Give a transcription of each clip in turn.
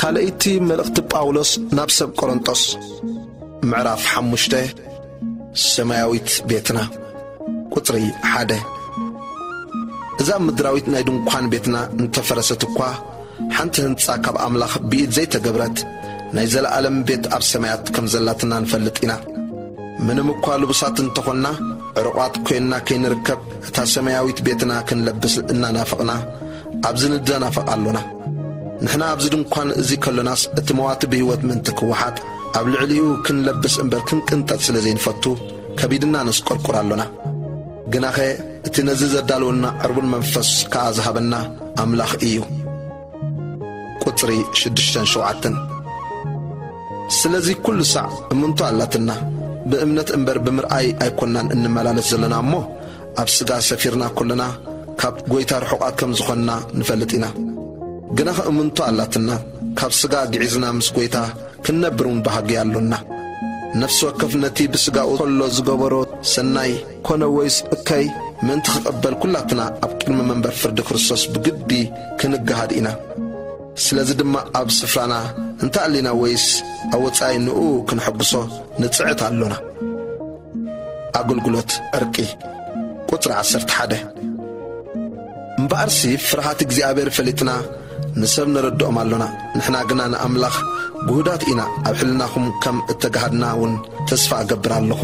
ካልኣይቲ መልእኽቲ ጳውሎስ ናብ ሰብ ቆሮንጦስ፣ ምዕራፍ ሓሙሽተ። ሰማያዊት ቤትና። ቁጽሪ ሓደ። እዛ ምድራዊት ናይ ድንኳን ቤትና እንተፈረሰት እኳ፣ ሓንቲ ህንጻ ካብ ኣምላኽ ብኢድ ዘይተገብረት ናይ ዘለኣለም ቤት ኣብ ሰማያት ከም ዘላትና ንፈልጥ ኢና። ምንም እኳ ልቡሳት እንተኾንና፣ ዕሩቓት ኮይንና ከይንርከብ፣ እታ ሰማያዊት ቤትና ክንለብስ እናናፈቕና ኣብዚ ንደናፈቕ ኣሎና። ንሕና ኣብዚ ድንኳን እዚ ከሎናስ፣ እቲ መዋቲ ብህይወት ምእንቲ ክወሓጥ፣ ኣብ ልዕሊኡ ክንለብስ እምበር ክንቅንጠጥ ስለ ዘይንፈቱ፣ ከቢድና ነስቆርቁር ኣሎና። ግናኸ እቲ ነዚ ዘዳለወና ዕርቡን መንፈስ ከኣ ዝሃበና ኣምላኽ እዩ። ቁጽሪ ሽዱሽተን ሸውዓተን። ስለዚ ኩሉ ሳዕ እምንቶ ኣላትና፣ ብእምነት እምበር ብምርኣይ ኣይኮናን እንመላለስ ዘለና እሞ፣ ኣብ ስጋ ሰፊርና ኮለና ካብ ጐይታ ርሑቓት ከም ዝኾንና ንፈልጥ ኢና። ግናኸ እምንቶ ኣላትና፣ ካብ ስጋ ግዒዝና ምስ ጐይታ ክንነብር እውን ባህጊ ኣሎና። ነፍሲ ወከፍ ነቲ ብስጋኡ ከሎ ዝገበሮ ሰናይ ኮነ ወይስ እከይ ምእንቲ ክቕበል፣ ኩላትና ኣብ ቅድሚ መንበር ፍርዲ ክርስቶስ ብግዲ ክንገሃድ ኢና። ስለዚ ድማ ኣብ ስፍራና እንተ ኣሊና ወይስ ኣብ ወጻኢ ንኡ ክንሐግሶ ንጽዕት ኣሎና። ኣገልግሎት ዕርቂ። ቁጽሪ ዓሰርተ ሓደ። እምበኣርሲ ፍርሃት እግዚኣብሔር ፈሊጥና ንሰብ ነረድኦም ኣሎና። ንሕና ግና ንኣምላኽ ግሁዳት ኢና፣ ኣብ ሕልናኹም ከም እተጋሃድና እውን ተስፋ እገብር ኣለኹ።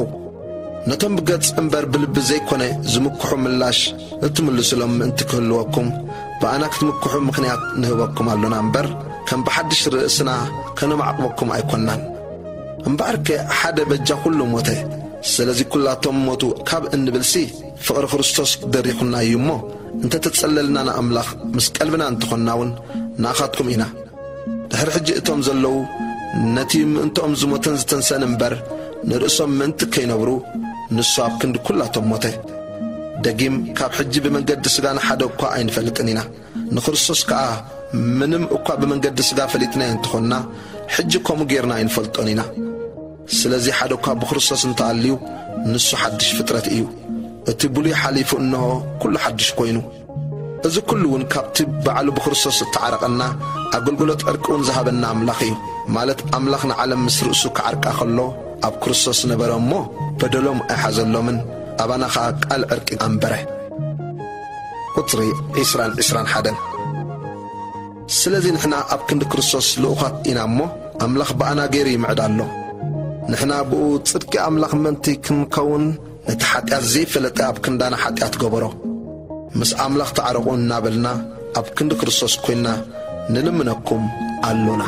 ነቶም ብገጽ እምበር ብልቢ ዘይኮነ ዝምክሑ ምላሽ እትምልሱሎም ምእንቲ ክህልወኩም፣ ብኣና ክትምክሑ ምኽንያት ንህበኩም ኣሎና እምበር፣ ከም ብሓድሽ ርእስና ከነማዕቕበኩም ኣይኮንናን። እምበኣርከ ሓደ በጃ ኩሉ ሞተ። ስለዚ ኩላቶም ሞቱ ካብ እንብልሲ፣ ፍቕሪ ክርስቶስ ደሪኹና እዩ እሞ፣ እንተ ተጸለልና ንኣምላኽ፣ ምስ ቀልብና እንተኾንና እውን ንኣኻትኩም ኢና። ድሕሪ ሕጂ እቶም ዘለዉ ነቲ ምእንትኦም ዝሞተን ዝተንሰአን እምበር፣ ንርእሶም ምእንቲ ከይነብሩ፣ ንሱ ኣብ ክንዲ ኩላቶም ሞተ። ደጊም ካብ ሕጂ ብመንገዲ ስጋ ንሓደ እኳ ኣይንፈልጥን ኢና። ንክርስቶስ ከኣ ምንም እኳ ብመንገዲ ስጋ ፈሊጥናዮ እንተኾንና፣ ሕጂ ከምኡ ጌርና ኣይንፈልጦን ኢና። ስለዚ ሓደ እኳ ብክርስቶስ እንተኣልዩ፣ ንሱ ሓድሽ ፍጥረት እዩ። እቲ ብሉይ ሓሊፉ፣ እንሆ፣ ኩሉ ሓድሽ ኮይኑ። እዚ ኩሉ እውን ካብቲ ባዕሉ ብክርስቶስ እተዓረቐና፣ ኣገልግሎት ዕርቂ እውን ዝሃበና ኣምላኽ እዩ። ማለት ኣምላኽ ንዓለም ምስ ርእሱ ክዓርቃ ከሎ ኣብ ክርስቶስ ነበረ እሞ፣ በደሎም ኣይሓዘሎምን፣ ኣባና ኸኣ ቃል ዕርቂ ኣንበረ። ቁጽሪ ዕስራን ዕስራን ሓደን። ስለዚ ንሕና ኣብ ክንዲ ክርስቶስ ልኡኻት ኢና እሞ፣ ኣምላኽ ብኣና ገይሩ ይምዕድ ኣሎ። ንሕና ብኡ ጽድቂ ኣምላኽ ምእንቲ ክንከውን፣ ነቲ ሓጢኣት ዘይፈለጠ ኣብ ክንዳና ሓጢኣት ገበሮ። ምስ ኣምላኽ ተዓረቑ እናበልና ኣብ ክንዲ ክርስቶስ ኮይንና ንልምነኩም ኣሎና።